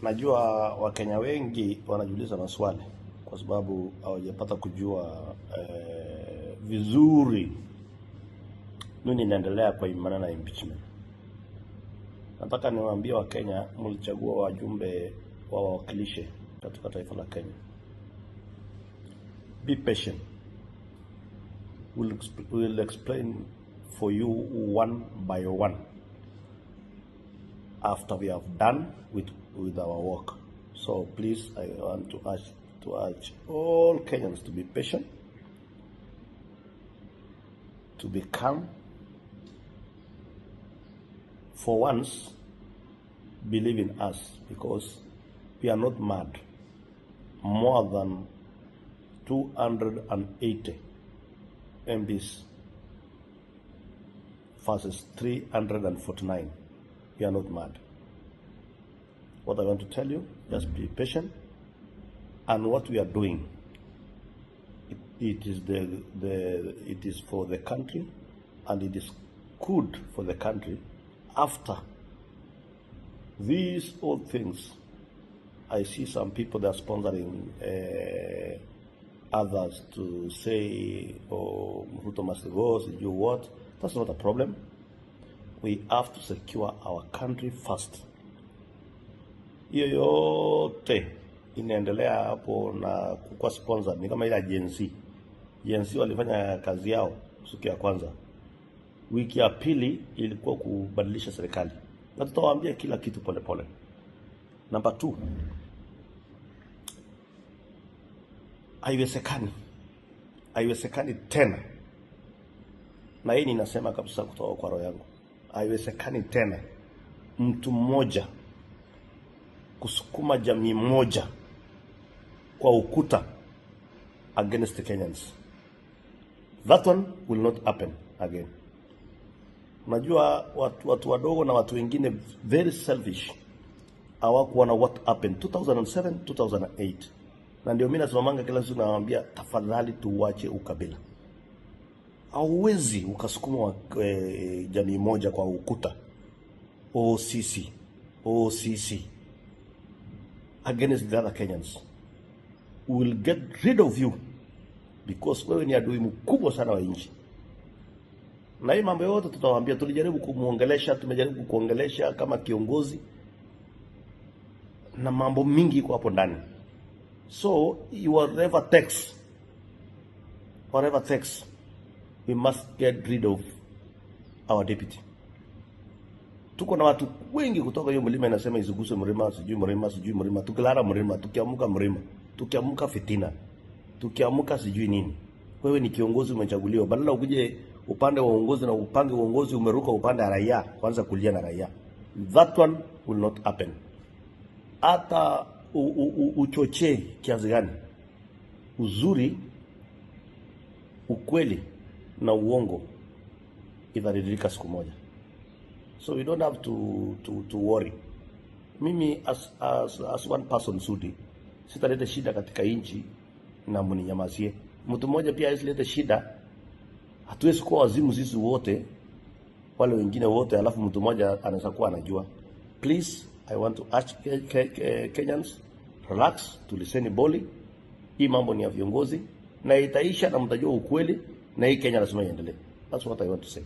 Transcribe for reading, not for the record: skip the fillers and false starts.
Najua Wakenya wengi wanajiuliza maswali kwa sababu hawajapata kujua vizuri nini inaendelea kwa maneno ya impeachment. Nataka niwaambie Wakenya, mlichagua wajumbe wawawakilishe katika taifa la Kenya. Be patient. We'll explain for you one by one after we have done with our work. So please, I want to urge all Kenyans to be patient, to be calm. For once, believe in us because we are not mad. More than 280 MPs versus 349. We are not mad. What I want to tell you, just be patient. And what we are doing, it is for the country, and it is good for the country. After these all things, I see some people that are sponsoring others to say, "Oh, Ruto must go," you what? That's not a problem. We have to secure our country first. Hiyo yote inaendelea hapo na kukuwa sponsor ni kama ile Gen Z. Gen Z walifanya kazi yao siku ya kwanza, wiki ya pili ilikuwa kubadilisha serikali, na tutawaambia kila kitu polepole. Number two, haiwezekani, haiwezekani tena, na hii ninasema kabisa kutoka kwa roho yangu, haiwezekani tena mtu mmoja kusukuma jamii moja kwa ukuta against the Kenyans. That one will not happen again. Unajua watu wadogo na watu wengine very selfish hawakuona what happened 2007 2008, na ndio mimi nasimamanga kila siku nawaambia, tafadhali tuwache ukabila. Hauwezi ukasukuma jamii moja kwa ukuta, oh sisi, oh sisi, against the other Kenyans. We will get rid of you because wewe ni adui mkubwa sana wa nchi. Na hii mambo yote tutawaambia, tulijaribu kumuongelesha, tumejaribu kuongelesha kama kiongozi na mambo mingi iko hapo ndani. So whatever takes, we must get rid of our deputy. Tuko na watu wengi kutoka hiyo mlima inasema isiguswe mlima, sijui mlima, sijui mlima, tukilala mlima, tukiamka mlima, tukiamka fitina, tukiamka sijui nini. Wewe ni kiongozi umechaguliwa, badala ukuje upande wa uongozi na upange uongozi, umeruka upande wa raia, kwanza kulia na raia. That one will not happen. Hata uchochee kiasi gani, uzuri, ukweli na uongo itaridhika siku moja. So we don't have to worry. Mimi as one person, Sudi, sitaleta shida katika nchi na mninyamazie. Mtu mmoja pia asilete shida. Hatuwezi kuwa wazimu sisi wote, wale wengine wote, alafu mtu mmoja anaweza kuwa anajua. Please, I want to urge Kenyans, relax, tulizeni boli. Hii mambo ni ya viongozi na itaisha na mtajua ukweli, na hii Kenya lazima iendelee. That's what I want to say.